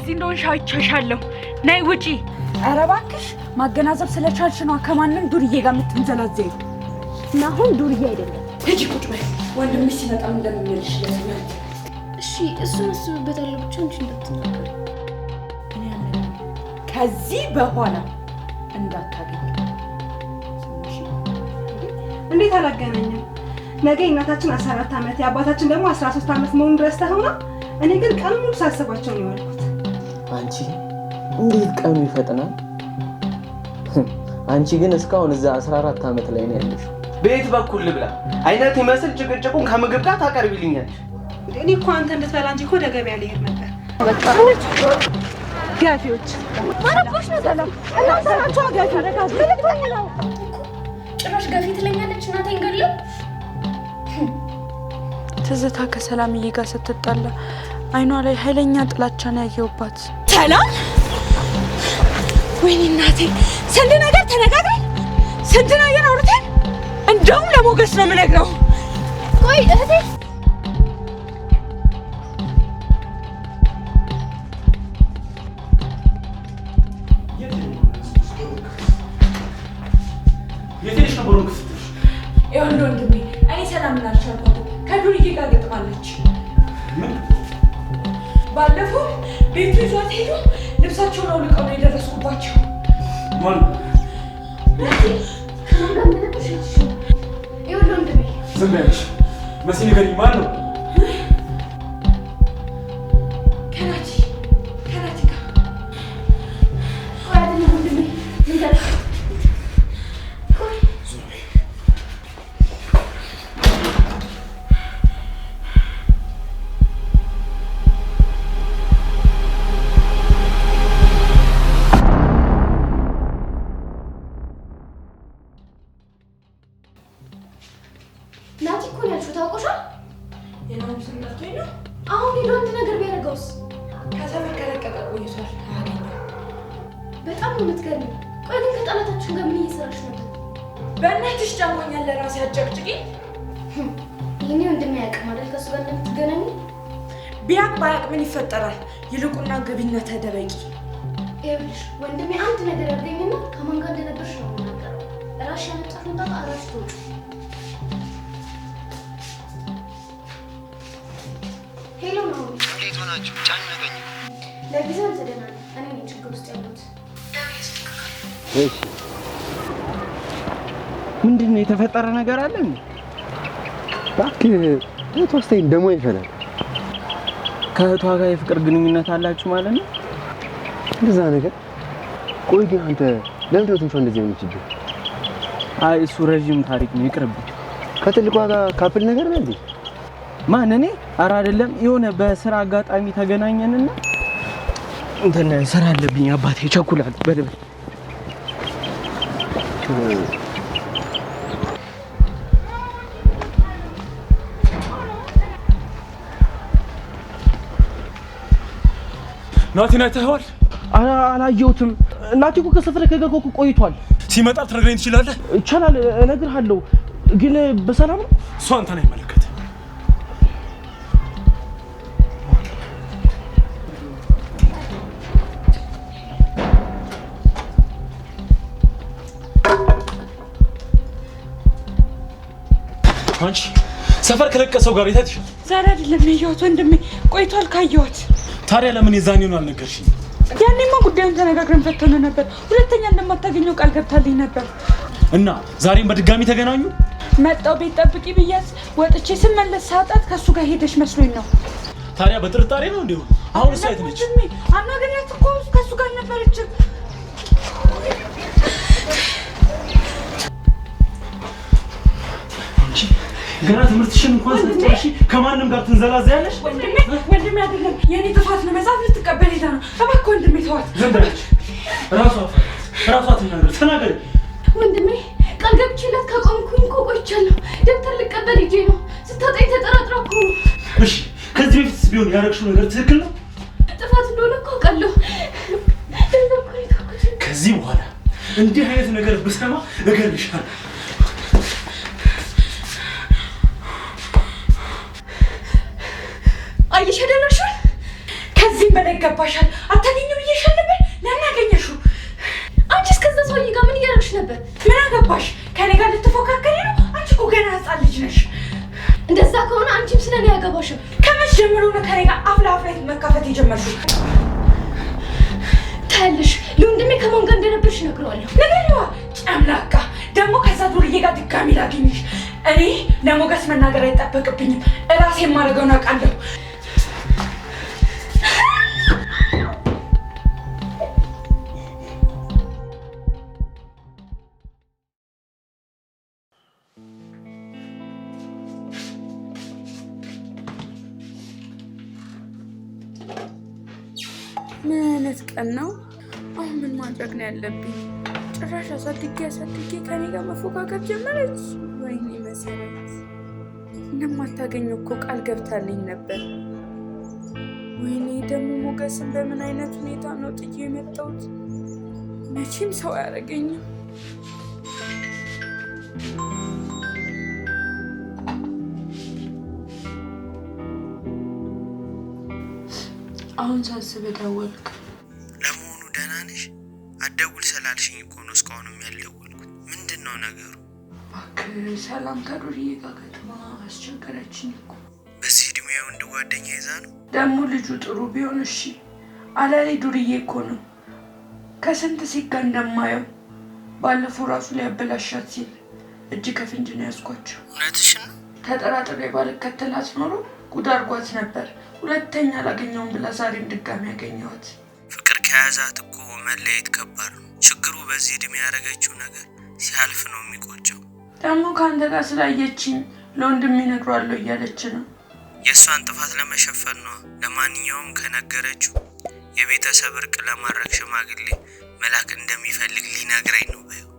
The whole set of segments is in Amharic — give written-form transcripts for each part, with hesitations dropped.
እዚህ እንደሆንሽ አይቼሻለሁ። ነይ ውጪ። ኧረ እባክሽ ማገናዘብ ስለቻልሽ ነዋ ከማንም ዱርዬ ጋር የምትንዘላዘይው። እና አሁን ዱርዬ አይደለም። ሂጂ ቁጭ በይ። ወንድምሽ ሲመጣ እንደምመልሽለት። እሺ እሱን አስብበታለሁ፣ ብቻ አንቺ እንዳትናገሪ። እኔ አልነግርም። ከዚህ በኋላ እንዳታገኝ። እንዴት አላገናኘም? ነገ የእናታችን 14 ዓመት የአባታችን ደግሞ 13 ዓመት መሆኑን ረስተኸው ነው? እኔ ግን ቀኑን ሙሉ ሳስባቸው ነው የዋልኩት። አንቺ እንዴት ቀኑ ይፈጥናል? አንቺ ግን እስካሁን እዛ 14 ዓመት ላይ ነው ያለሽው። በየት በኩል ልብላ? አይነት ይመስል ጭቅጭቁን ከምግብ ጋር ታቀርቢልኛለሽ። እኔ እኮ አንተ እንድትበላ እንጂ እኮ ወደ ገበያ ልሄድ ነበር። ገፊዎች እናንተ ናችሁ ገፊ። ምን ልትሆኚ ነው? ጭራሽ ገፊ ትለኛለች። እናቴን ገለው ትዝታ ከሰላምዬ ጋር ስትጣላ አይኗ ላይ ኃይለኛ ጥላቻ ነው ያየሁባት። ሰላም! ወይኔ እናቴ፣ ስንት ነገር ተነጋግረን ስንት ነገር አውርተን፣ እንደውም ለሞገስ ነው የምነግረው። ቆይ እህቴ። የት ሄደሽ ነው ብሩክ ስትልሽ? ይኸውልህ ወንድሜ፣ እኔ ሰላምን አልቻልኳትም። ከዱርዬ ጋር ገጥማለች። ምን? ባለፈው ቤቱ ይዟት ሄዶ ልብሳቸውን አውልቀው ነው የደረስኩባቸው። ማን? ከማን ጋር እንደነበርሽ አይቼሽ ነው። ይኸውልህ ወንድሜ። ዝም በያለሽ። መሲ ንገሪኝ፣ ማን ነው? ከናቲ ከናቲ ጋር። ቆይ አይደለም ወንድሜ፣ ልንገርህ። ቆይ። ናቲ እኮ ነው ያልሽው፣ ታውቆሻል? የናሁም ስም ጠፍቶኝ ነው። አሁን ሄዶ አንድ ነገር ቢያደርገውስ? ከሰፈር ከለቀቀ ቆይቷል። አያገኘውም። በጣም ነው የምትገርሚው። ቆይ ግን ከጠላታችን ጋር ምን እየሰራሽ ነበር? በእናትሽ ጨንቆኛል። ለራሴ አጨቅጭቂ። ይሄኔ ወንድሜ አያውቅም አይደል ከእሱ ጋር እንደምትገናኙ? ቢያቅ ባያቅ ምን ይፈጠራል? ይልቁና ግቢና ተደበቂ። ይኸውልሽ ወንድሜ አንድ ነገር ያድርገኝና ከማን ጋር እንደነበርሽ ነው የምናገረው። እራስሽ ያመጣሽውን ጣጣ እራስሽ ተወጪው። Hello ናሆሚ። እንዴት ሆናችሁ? ጨነቀኝ። ለጊዜው አንተ ደህና ነህ፣ እኔ ነኝ ችግር ውስጥ ያለሁት። እሺ። ምንድን ነው የተፈጠረ ነገር አለ እንዴ? እባክህ እህቷ ስታይ ደሟ ይፈላል። ከእህቷ ጋር የፍቅር ግንኙነት አላችሁ ማለት ነው? እንደዛ ነገር። ቆይ ግን አንተ ለምንድን ነው ትንሿ እንደዚህ የሆነችብህ? አይ እሱ ረዥም ታሪክ ነው፣ ይቅርብኝ። ከትልቋ ጋር couple ነገር ነው እንዴ? ማን እኔ? ኧረ አይደለም፣ የሆነ በስራ አጋጣሚ ተገናኘንና እንትን ስራ አለብኝ አባቴ፣ እቸኩላለሁ። በል በል። ናቲን አይተኸዋል? አላየሁትም። ናቲ እኮ ከሰፈር ከገባ እኮ ቆይቷል። ሲመጣ ትነግረኝ ትችላለህ? ይቻላል፣ እነግርሃለሁ። ግን በሰላም ነው? እሱ አንተን አይመለከትም። አንቺ ሰፈር ከለቀሰው ጋር የት አይተሻል? ዛሬ አይደለም ያየኋት ወንድሜ፣ ቆይቷል ካየኋት። ታዲያ ለምን የዛኔውን አልነገርሽኝ? ያኔማ ጉዳዩን ተነጋግረን ፈተነው ነበር። ሁለተኛ እንደማታገኘው ቃል ገብታልኝ ነበር። እና ዛሬም በድጋሚ ተገናኙ? መጣው ቤት ጠብቂ ብያት ወጥቼ ስመለስ ሳጣት ከእሱ ጋር ሄደሽ መስሎኝ ነው። ታዲያ በጥርጣሬ ነው እንዲሁ? አሁን እሷ የት ነች? ወንድሜ አናግሪያት እኮ ከእሱ ጋር አልነበረችም። አንቺ ገና ትምህርትሽን እንኳን ሳትጨርሺ ከማንም ጋር ትንዘላዘያለሽ? ወንድሜ ወንድሜ አይደለም የኔ ጥፋት ነው። መጽሐፍ ልትቀበል ሄዳ ነው። እባክህ ወንድሜ ተዋት። ዝም በለች። ራሷ ራሷ ትናገር ተናገሪ። ወንድሜ ቃል ገብቼላት ካቆምኩኝ እኮ ቆይቻለሁ። ደብተር ልቀበል ሄጄ ነው። ስታጣኝ ተጠራጥራ እኮ ነው። እሺ ከዚህ በፊትስ ቢሆን ያደረግሽው ነገር ትክክል ነው? ጥፋት እንደሆነ እኮ አውቃለሁ። ለዛ እኮ ነው የተውኩት። ከዚህ በኋላ እንዲህ አይነት ነገር ብሰማ እገልሻለሁ። አየሽ ያደረግሽውን? ከናቲ ከዚህም በላይ ይገባሻል። አታገኚው ብዬሻል ነበር። ለምን አገኘሽው? አንቺስ ከዛ ሰውዬ ጋር ምን እያደረግሽ ነበር? ምን አገባሽ? ከኔ ጋር ልትፎካከሪ ነው? አንቺ እኮ ገና ህፃን ልጅ ነሽ። እንደዛ ከሆነ አንቺም ስለኔ አያገባሽም። ከመች ጀምሮ ነው ከኔ ጋር አፍ ለአፍ ላይ መካፈት የጀመርሽው? ታያለሽ፣ ለወንድሜ ከማን ጋር እንደነበርሽ እነግረዋለሁ። ንገሪዋ። ጨምላቃ ደግሞ ከዛ ዱርዬ ጋር ድጋሚ ላገኝሽ። እኔ ለሞገስ መናገር አይጠበቅብኝም። እራሴ የማደርገውን አውቃለሁ። ምን አይነት ቀን ነው? አሁን ምን ማድረግ ነው ያለብኝ? ጭራሽ አሳድጌ አሳድጌ ከኔ ጋር መፎካከር ጀመረች። ወይኔ መሰረት፣ እንደማታገኘው እኮ ቃል ገብታልኝ ነበር። ወይኔ ደግሞ ሞገስን በምን አይነት ሁኔታ ነው ጥዬ የመጣሁት? መቼም ሰው አያደርገኝም። አሁን ሳስብ ደወልክ። ለመሆኑ ደህና ነሽ? አትደውል ስላልሽኝ እኮ ነው እስካሁንም ያልደወልኩት። ምንድን ነው ነገሩ? እባክህ ሰላም ከዱርዬ ጋር ገጥማ አስቸገረችኝ እኮ። በዚህ እድሜ ወንድ ጓደኛ ይዛ ነው? ደግሞ ልጁ ጥሩ ቢሆን እሺ፣ አላሌ ዱርዬ እኮ ነው። ከስንት ሴት ጋር እንደማየው ባለፈው ራሱ ሊያበላሻት ሲል እጅ ከፍንጅ ነው ያዝኳቸው። እውነትሽን ነው? ተጠራጥሬ ባልከተላት ኖሮ ጉድ አድርጓት ነበር። ሁለተኛ አላገኘውም ብላ ዛሬም ድጋሚ ያገኘኋት። ፍቅር ከያዛት እኮ መለየት ከባድ ነው። ችግሩ በዚህ እድሜ ያደረገችው ነገር ሲያልፍ ነው የሚቆጨው። ደግሞ ከአንተ ጋር ስላየችኝ ለወንድሜ እነግረዋለሁ እያለች ነው። የእሷን ጥፋት ለመሸፈን ነዋ። ለማንኛውም ከነገረችው የቤተሰብ እርቅ ለማድረግ ሽማግሌ መላክ እንደሚፈልግ ሊነግረኝ ነው በይው።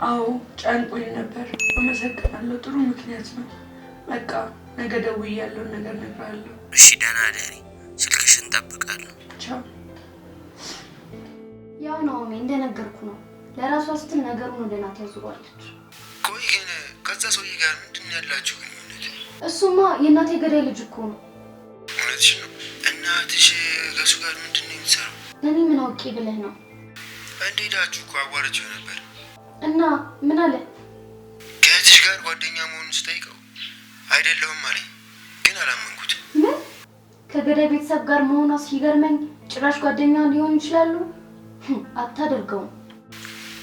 አዎ ጨንቆኝ ነበር። አመሰግናለሁ። ጥሩ ምክንያት ነው። በቃ ነገ ደውዬ ያለውን ነገር እነግርሃለሁ። እሺ ደህና ደሪ። ስልክሽን እጠብቃለሁ። ቻው። ያው ናኦሚ እንደነገርኩ ነው። ለራሷ ስትል ነገሩን ወደ ናት ያዙሯለች። ቆይ ግን ከዛ ሰውዬ ጋር ምንድን ነው ያላችሁ ግንኙነት? እሱማ የእናቴ ገዳይ ልጅ እኮ ነው። እውነትሽ ነው። እናትሽ ከእሱ ጋር ምንድን ነው የምትሰራው? እኔ ምን አውቄ ብለህ ነው? እንደ ሄዳችሁ እኮ አዋርቼው ነበር። እና ምን አለ? ከእህትሽ ጋር ጓደኛ መሆኑን ስጠይቀው አይደለሁም አለኝ፣ ግን አላመንኩት። ምን ከገዳይ ቤተሰብ ጋር መሆኗ ሲገርመኝ ጭራሽ ጓደኛ ሊሆኑ ይችላሉ። አታደርገውም።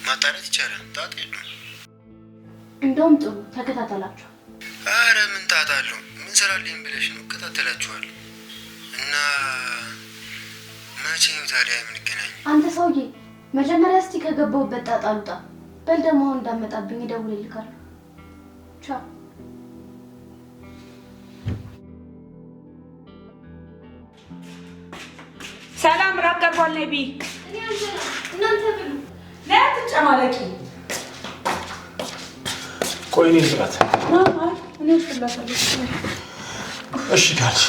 ማጣራት ይቻላል፣ ጣጣ የለውም። እንደውም ጥሩ ተከታተላቸው። አረ ምን ጣጣ አለው? ምን ሰራልኝ ብለሽ ነው? እከታተላችኋለሁ። እና መቼ ነው ታዲያ የምንገናኘው? አንተ ሰውዬ መጀመሪያ እስቲ ከገባሁበት ጣጣ አልውጣ። በል ደግሞ አሁን እንዳመጣብኝ እደውልልካለሁ። ቻው። ሰላም ራት ቀርቧል። ነይ ብይ። እኔ አልበላም፣ እናንተ ብሉ። ነይ አትጨማለቂ። ቆይ እኔ ልጥራት። እኔ ወስድላታለሁ። እሺ ካልሽ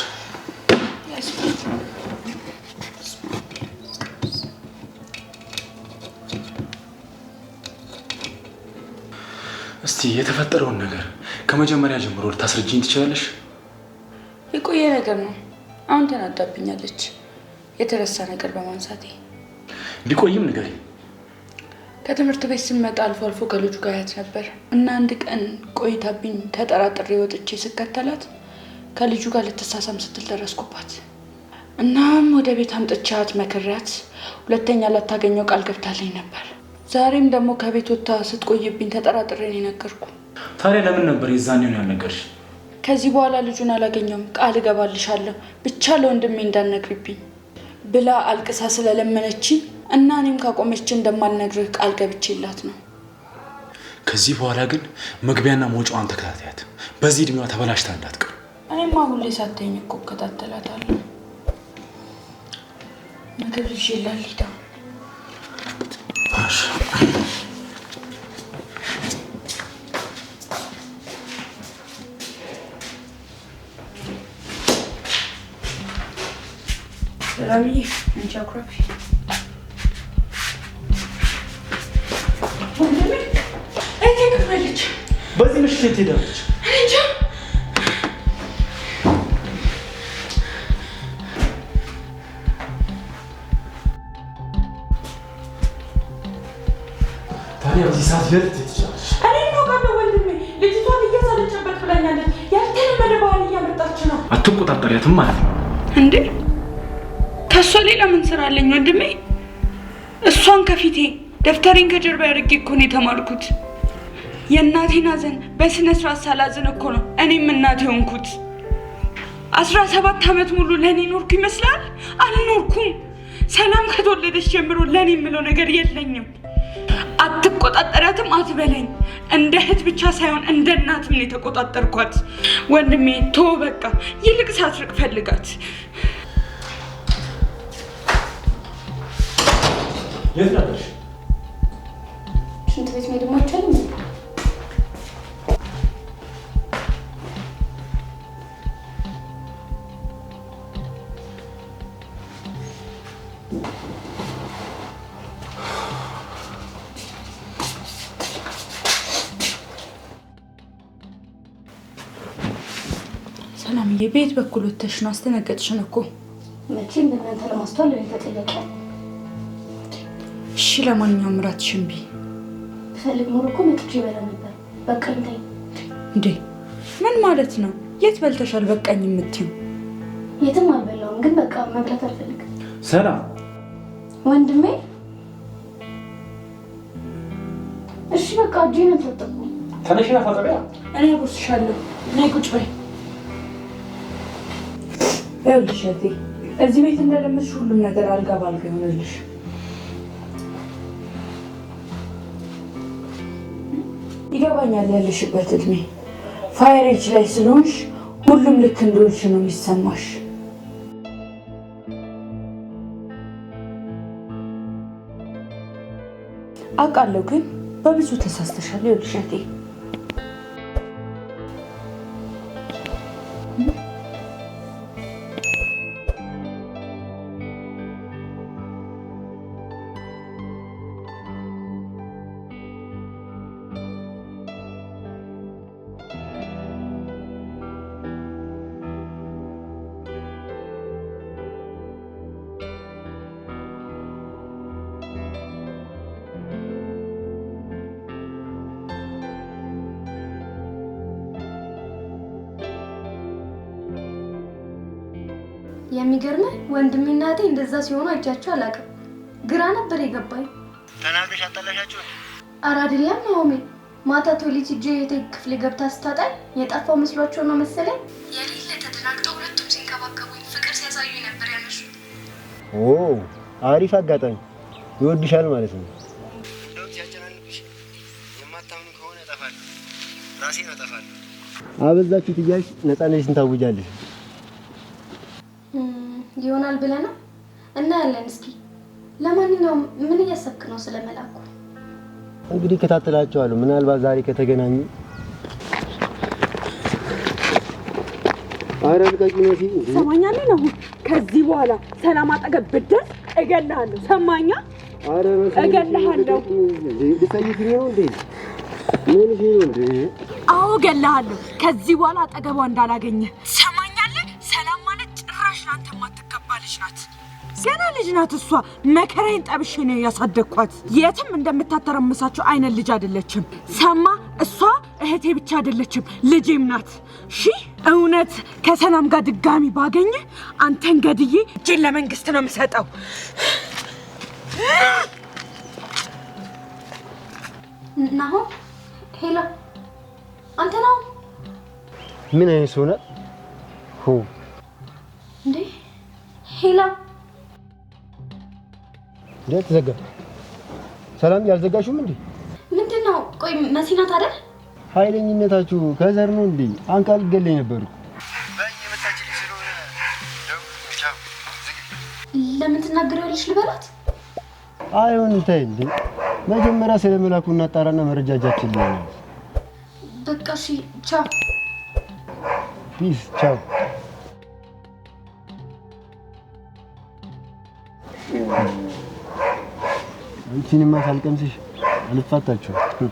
እስቲ የተፈጠረውን ነገር ከመጀመሪያ ጀምሮ ልታስረጅኝ ትችላለሽ? የቆየ ነገር ነው። አሁን ተናዳብኛለች የተረሳ ነገር በማንሳቴ። ቢቆይም ንገሪኝ። ከትምህርት ቤት ስመጣ አልፎ አልፎ ከልጁ ጋር ያት ነበር እና አንድ ቀን ቆይታብኝ ተጠራጥሬ ወጥቼ ስከተላት ከልጁ ጋር ልትሳሳም ስትል ደረስኩባት። እናም ወደ ቤት አምጥቻት መክሪያት ሁለተኛ ላታገኘው ቃል ገብታልኝ ነበር። ዛሬም ደግሞ ከቤት ወጥታ ስትቆይብኝ ተጠራጥሬ ነው የነገርኩ። ታዲያ ለምን ነበር የዛኔውን ያልነገርሽ? ከዚህ በኋላ ልጁን አላገኘውም፣ ቃል እገባልሻለሁ፣ ብቻ ለወንድሜ እንዳትነግሪብኝ ብላ አልቅሳ ስለለመነችኝ እና እኔም ካቆመች እንደማልነግርህ ቃል ገብቼላት ነው። ከዚህ በኋላ ግን መግቢያና መውጫዋን ተከታተያት። በዚህ እድሜዋ ተበላሽታ እንዳትቀር። እኔማ ሁሌ ሳተኝ እኮ እከታተላታለሁ። ምግብ ይዤላት ልሂድ። እሺ። ሰላምዬ፣ አንቺ አኩራፊ ወንድሜ እህቴ ክፍላለች። በዚህ ምሽት የት ሄዳለች? እኔ እንጃ። ታዲያ በዚህ ሰዓት የት ልትሄድ ትችላለች? እኔ ምን አውቃለሁ ወንድሜ፣ ልጅቷን እያሳለጨበት ብላኛለች። ያልተለመደ ባህል እያመጣች ነው። አትቆጣጠሪያትም ማለት ነው እንዴ? ከእሷ ሌላ ምን ስራ አለኝ ወንድሜ? እሷን ከፊቴ ደብተሬን ከጀርባ አድርጌ እኮ ነው የተማርኩት። የእናቴን ሐዘን በስነ ስርዓት ሳላዝን እኮ ነው እኔም እናቴ ሆንኩት። 17 ዓመት ሙሉ ለእኔ ኖርኩ ይመስላል? አልኖርኩም። ሰላም ከተወለደች ጀምሮ ለእኔ የምለው ነገር የለኝም። አትቆጣጠሪያትም አትበለኝ። እንደ እህት ብቻ ሳይሆን እንደ እናትም ነው የተቆጣጠርኳት። ወንድሜ ተወው በቃ፣ ይልቅ ሳትርቅ ፈልጋት። የት ነበርሽ? ሽንት ቤት መሄድም አይቻልም። ሰላምዬ፣ ቤት በኩል ወተሽ ነው? አስደነገጥሽን እኮ። መቼም በእናንተ ለማስተዋል ለኔ ተጠያቂ። እሺ፣ ለማንኛውም እራትሽን ብይ። ብፈልግ ኖሮ እኮ መጥቼ እበላ ነበር። በቃኝ ተይ። እንዴ ምን ማለት ነው? የት በልተሻል በቃኝ የምትይው? የትም አልበላሁም፣ ግን በቃ መብላት አልፈልግም። ሰላም ወንድሜ። እሺ በቃ እጄን አልታጠብኩም። ተነሽና ታጠቢያ። እኔ አጎርስሻለሁ። ነይ ቁጭ በይ። ይኸውልሽ እህቴ፣ እዚህ ቤት እንደለመድሽ ሁሉም ነገር አልጋ ባልጋ ይሆንልሽ። ይገባኛል ያለሽበት እድሜ fire age ላይ ስለሆንሽ ሁሉም ልክ እንደሆንሽ ነው የሚሰማሽ። አውቃለሁ፣ ግን በብዙ ተሳስተሻል። ይኸውልሽ እህቴ፣ የሚገርምህ ወንድሜ እናቴ እንደዛ ሲሆኑ አይቻቸው አላውቅም። ግራ ነበር የገባኝ። ተናግረሽ አጣላሻቸው እንዴ? ኧረ አይደለም ናሆሜ፣ ማታ toilet ሂጄ እህቴ ክፍሌ ገብታ ስታጣኝ የጠፋው መስሏቸው ነው መሰለኝ። የሌለ ተደናግጠው ሁለቱም ሲንከባከቡኝ ፍቅር ሲያሳዩኝ ነበር ያመሹት። ኦ አሪፍ አጋጣሚ፣ ይወድሻል ማለት ነው። እንደውም ሲያጨናንቅሽ የማታምኑ ከሆነ እጠፋለሁ፣ ራሴን አጠፋለሁ። አበዛችሁት እያልሽ ነፃነትሽን ታውጃለሽ። ይሆናል ብለህ ነው? እናያለን እስኪ። ለማንኛውም ምን እያሰብክ ነው ስለ መላኩ? እንግዲህ እከታተላቸዋለሁ። ምናልባት ዛሬ ከተገናኙ። ኧረ ልቀቂኝ መሲ። ሰማኛለህ? አሁን ከዚህ በኋላ ሰላም አጠገብ ብትደርስ እገልሃለሁ። ሰማኛ? ኧረ መሲ እገልሃለሁ። ልትሰይፊኝ ነው እንዴ? ምን ነው እንዴ? አዎ እገልሃለሁ። ከዚህ በኋላ አጠገቧ እንዳላገኘህ። ሰማኛለህ? ሰላም ማለት ጭራሽ ለአንተ የማትገባ ልጅ ናት። ገና ልጅ ናት እሷ። መከራዬን ጠብሼ ነው ያሳደግኳት። የትም እንደምታተረምሳቸው አይነት ልጅ አይደለችም። ሰማ? እሷ እህቴ ብቻ አይደለችም ልጄም ናት። እሺ፣ እውነት ከሰላም ጋር ድጋሚ ባገኘ አንተን ገድዬ እጄን ለመንግስት ነው የምሰጠው። ናሆም፣ hello፣ አንተ ናሆም? ምን አይነት ሰው ናት? ሆ እንዴ! hello፣ እንዴ ተዘጋ። ሰላም ያልዘጋሽም እንዴ? ምንድነው? ቆይ መሲ ናት አይደል? ኃይለኝነታችሁ ከዘር ነው እንዴ? አንቃ ልገለኝ ነበር እኮ። በይ የመጣችልኝ ስለሆነ ደውል። ቻው። ለምን ትናገሪዋለሽ ልበላት? አይሆንም። ተይ እንዴ፣ መጀመሪያ ስለ መላኩ እናጣራና መረጃ እጃችን ላይ ነው። በቃ እሺ፣ ቻው። peace። ቻው። አንቺንማ ሳልቀምስሽ አልፋታችሁም።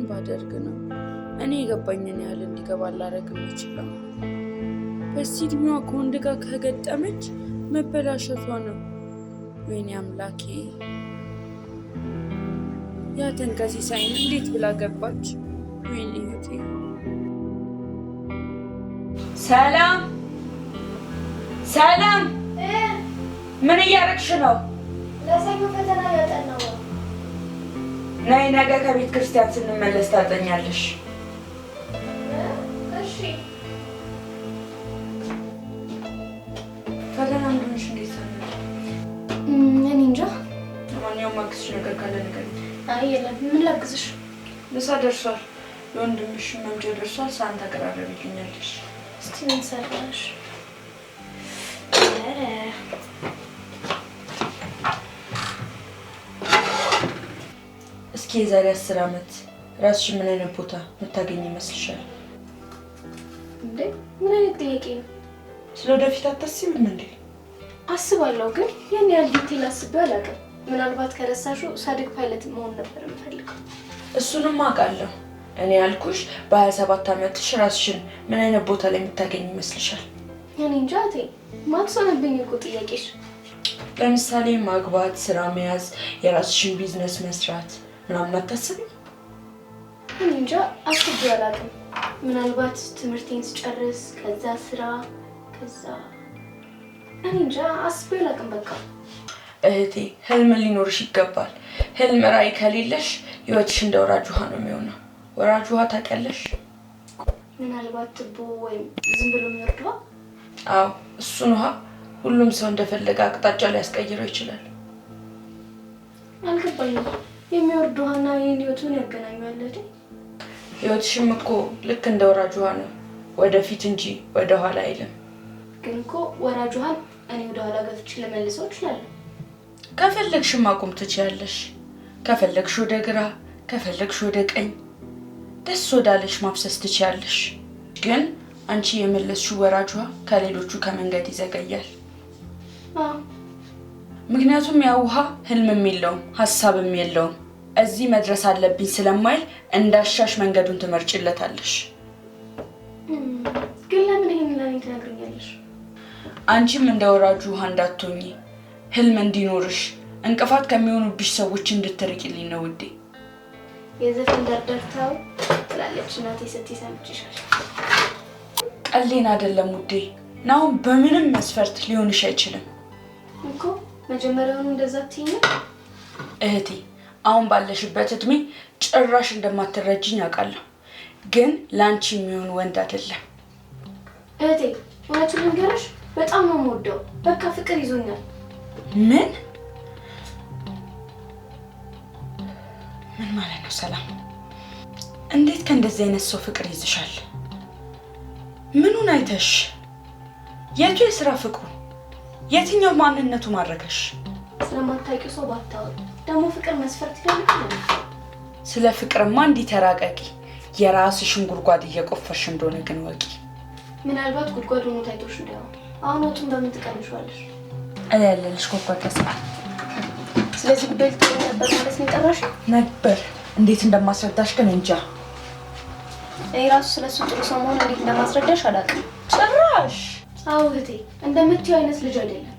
ባደርግ ነው እኔ የገባኝን ያህል እንዲገባ ላደርግ የምችለው? በዚህ እድሜዋ ከወንድ ጋር ከገጠመች መበላሸቷ ነው። ወይኔ አምላኬ፣ ያ ተንከሲሳይን እንዴት ብላ ገባች? ወይኔ እህቴ። ሰላም ሰላም፣ ምን እያደረግሽ ነው? ለሰኞ ፈተና እያጠናሁ ነው። ነይ፣ ነገ ከቤተ ክርስቲያን ስንመለስ ታጠኛለሽ። እሺ። ፈተና እንደሆንሽ እንዴት ሰማሽ? እኔ እንጃ። ለማንኛውም ማግዝሽ ነገር ካለ ንገሪኝ። አይ የለም። ምን ላግዝሽ? ምሳ ደርሷል። የወንድምሽ መምጫ ደርሷል። ሳህን ታቀራረቢልኛለሽ። እስቲ ምን ሰራሽ? ኧረ እስኪ የዛሬ 10 ዓመት ራስሽን ምን አይነት ቦታ የምታገኝ ይመስልሻል? እንዴ ምን አይነት ጥያቄ ነው? ስለ ወደፊት አታስቢም እንዴ? አስባለሁ፣ ግን ያን ያህል detail አስቤ አላውቅም። ምናልባት ከረሳሽው ሳድግ ፓይለት መሆን ነበር የምፈልገው። እሱንም አውቃለሁ። እኔ ያልኩሽ በ27 ዓመትሽ ራስሽን ምን አይነት ቦታ ላይ የምታገኝ ይመስልሻል? እኔ እንጃ እቴ፣ maths ሆነብኝ እኮ ጥያቄሽ። ለምሳሌ ማግባት፣ ስራ መያዝ፣ የራስሽን ቢዝነስ መስራት ምናምን አታስቢም? እኔ እንጃ አስቤ አላውቅም። ምናልባት ትምህርቴን ስጨርስ ከዛ ስራ ከዛ እኔ እንጃ አስቤ አላውቅም። በቃ እህቴ ህልም ሊኖርሽ ይገባል። ህልም ራዕይ ከሌለሽ ህይወትሽ እንደ ወራጅ ውሃ ነው የሚሆነው። ወራጅ ውሃ ታውቂያለሽ? ምናልባት ትቦ ወይም ዝም ብሎ የሚወርድ ውሃ። አዎ፣ እሱን ውሃ ሁሉም ሰው እንደፈለገ አቅጣጫ ሊያስቀይረው ይችላል። አልገባኝም። የሚወርድ ውሃና የኔን ህይወት ምን ያገናኘዋል እህቴ? ህይወትሽም እኮ ልክ እንደ ወራጅ ውሃ ነው፣ ወደፊት እንጂ ወደ ኋላ አይልም። ግን እኮ ወራጅ ውሃን እኔ ወደ ኋላ ገፍቼ ልመልሰው እችላለሁ። ከፈለግሽ ማቆም ትችያለሽ። ከፈለግሽ ወደ ግራ፣ ከፈለግሽ ወደ ቀኝ፣ ደስ ወዳለሽ ማፍሰስ ትችያለሽ። ግን አንቺ የመለስሽው ወራጅ ውሃ ከሌሎቹ ከመንገድ ይዘገያል። አዎ፣ ምክንያቱም ያ ውሃ ህልምም የለውም ሀሳብም የለውም። እዚህ መድረስ አለብኝ ስለማይል እንዳሻሽ መንገዱን ትመርጭለታለሽ። ግን ለምን ይሄን ለኔ ትነግሪኛለሽ? አንቺም እንደ ወራጁ ውሃ እንዳትሆኚ ህልም እንዲኖርሽ እንቅፋት ከሚሆኑብሽ ሰዎች እንድትርቂልኝ ነው ውዴ። የዘፈን ዳርዳርታው ትላለች እናቴ ስትይ ሰምቼሻል። ቀሌን አይደለም ውዴ። ናሁን በምንም መስፈርት ሊሆንሽ አይችልም እኮ። መጀመሪያውኑ እንደዛ አትይኝም እህቴ። አሁን ባለሽበት እድሜ ጭራሽ እንደማትረጅኝ አውቃለሁ፣ ግን ለአንቺ የሚሆን ወንድ አይደለም እህቴ። እውነቱን ልንገርሽ በጣም ነው የምወደው። በቃ ፍቅር ይዞኛል። ምን ምን ማለት ነው ሰላም? እንዴት ከእንደዚህ አይነት ሰው ፍቅር ይዝሻል? ምኑን አይተሽ? የቱ የስራ ፍቅሩ፣ የትኛው ማንነቱ ማረከሽ? ስለማታውቂው ሰው ባታወሪ። ደግሞ ፍቅር መስፈርት ይፈልጋል። ስለ ፍቅርማ እንዲህ ተራቀቂ። የራስሽን ጉድጓድ እየቆፈርሽ እንደሆነ ግን ወቂ። ምናልባት ጉድጓድ ሆኖ ታይቶሽ እንዳይሆን። አሁን ወጡን በምን ትቀምሺዋለሽ? እኔ ያለልሽ ጉድጓድ ተስፋ። ስለዚህ ጉዳይ ልትሆኝ ነበር ማለት ነው የጠራሽ? ነበር። እንዴት እንደማስረዳሽ ግን እንጃ። እኔ ራሱ ስለሱ ጥሩ ሰው መሆን እንዴት እንደማስረዳሽ አላውቅም። ጭራሽ። አዎ እህቴ፣ እንደምትይው አይነት ልጅ አይደለም።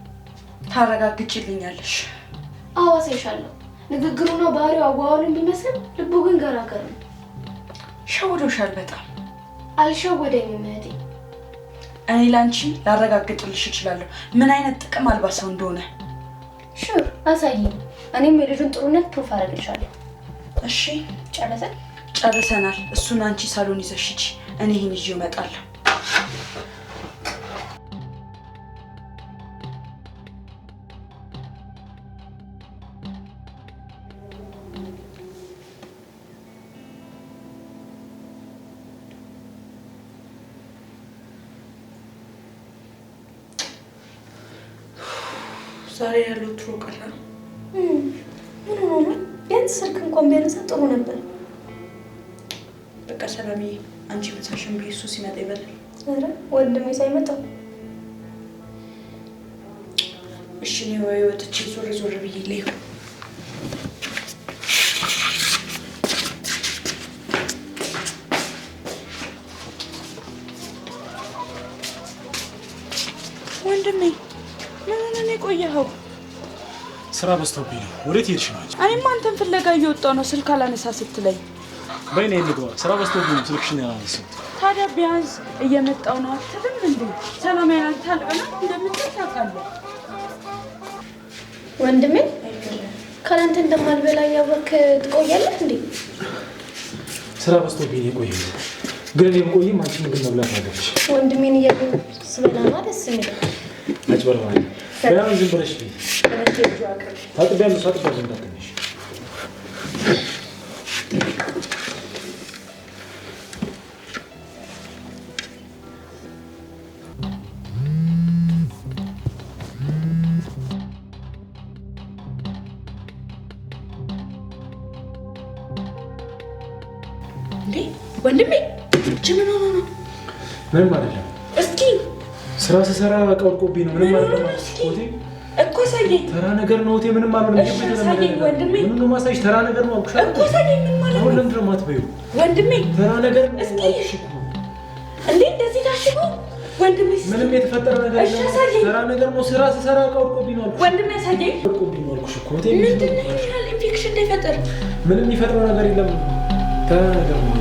ታረጋግጭልኛለሽ? አዎ አሳይሻለሁ። ንግግሩና ባህሪው አዋዋሉን ቢመስል ልቡ ግን ገራገር ነው። ሸውዶሻል በጣም። አልሸወደኝም እህቴ። እኔ ላንቺ ላረጋግጥልሽ እችላለሁ ምን አይነት ጥቅም አልባ ሰው እንደሆነ። Sure አሳይኝ። እኔም የልጁን ጥሩነት proof አደርግልሻለሁ። እሺ ጨረሰን? ጨርሰናል። እሱን አንቺ ሳሎን ይዘሽ ሂጂ፣ እኔ ይሄን ይዤ እመጣለሁ። ዛሬ ያለው ትሮ ቀላል። ምን ሆኖ ነው? ቢያንስ ስልክ እንኳን ቢያነሳ ጥሩ ነበር። በቃ ሰላምዬ፣ አንቺ ምሳሽን ብይ፣ እሱ ሲመጣ ይበላል። ኧረ ወንድሜ ሳይመጣ። እሺ እኔ ወይ ወጥቼ ዞር ዞር ብዬ ልሂድ። ወንድሜ ምን ሆነህ ነው የቆየኸው? ስራ በዝቶብኝ ነው። ወዴት ሄድሽ ነው አንቺ? እኔማ አንተን ፍለጋ እየወጣሁ ነው ስልክ አላነሳ ስትለኝ። በይ ነይ እንግባ። ስራ በዝቶብኝ ነው ስልክሽን ያላነሳሁት። ታዲያ ቢያንስ እየመጣሁ ነው አትልም እንዴ? ሰላም ያላንተ አልበላም እንደምትል ታውቃለህ። ወንድሜ ካላንተ እንደማልበላ እያወቅህ ትቆያለህ እንዴ? ስራ በዝቶብኝ ነው የቆየሁት። ግን እኔ ብቆይም አንቺ ምግብ መብላት አለብሽ። ወንድሜን እያየሁ ስበላ ነው ደስ የሚለው። አጭበርባሪ። በያው ዝም ብለሽ ብይ። ታጥቢያለሽ፣ ታጥቢያለሽ እንዳትነሽ። እንዴ ወንድሜ እቺ ምን ሆኖ ነው? ምንም አይደለም። እስኪ ስራ ስሰራ በቃ ወድቆብኝ ነው። ምንም አይደለም አልኩሽ እኮ እህቴ። እኮ ሳየኝ። ተራ ነገር ነው እህቴ። ምንም አልሆነም። እሺ አሳየኝ ወንድሜ። ምንም ነው የማሳይሽ? ተራ ነገር ነው አልኩሽ እኮ ሳየኝ። ምን ማለት አሁን ነው ለምንድን ነው የማትበይው? ወንድሜ? ተራ ነገር ነው እስኪ አልኩሽ እኮ። እንዴ እንደዚህ ታሽጎ ወንድሜ? ምንም የተፈጠረ ነገር እሺ የለም። አሳየኝ። ተራ ነገር ነው። ስራ ስሰራ እቃ ወድቆብኝ ነው አልኩሽ። ወንድሜ አሳየኝ። ወድቆብኝ ነው አልኩሽ እኮ እህቴ። ምንድን ነው ይሄን ያህል ኢንፌክሽን እንዳይፈጥር? ምንም የሚፈጥረው ነገር የለም። ተራ ነገር ነው።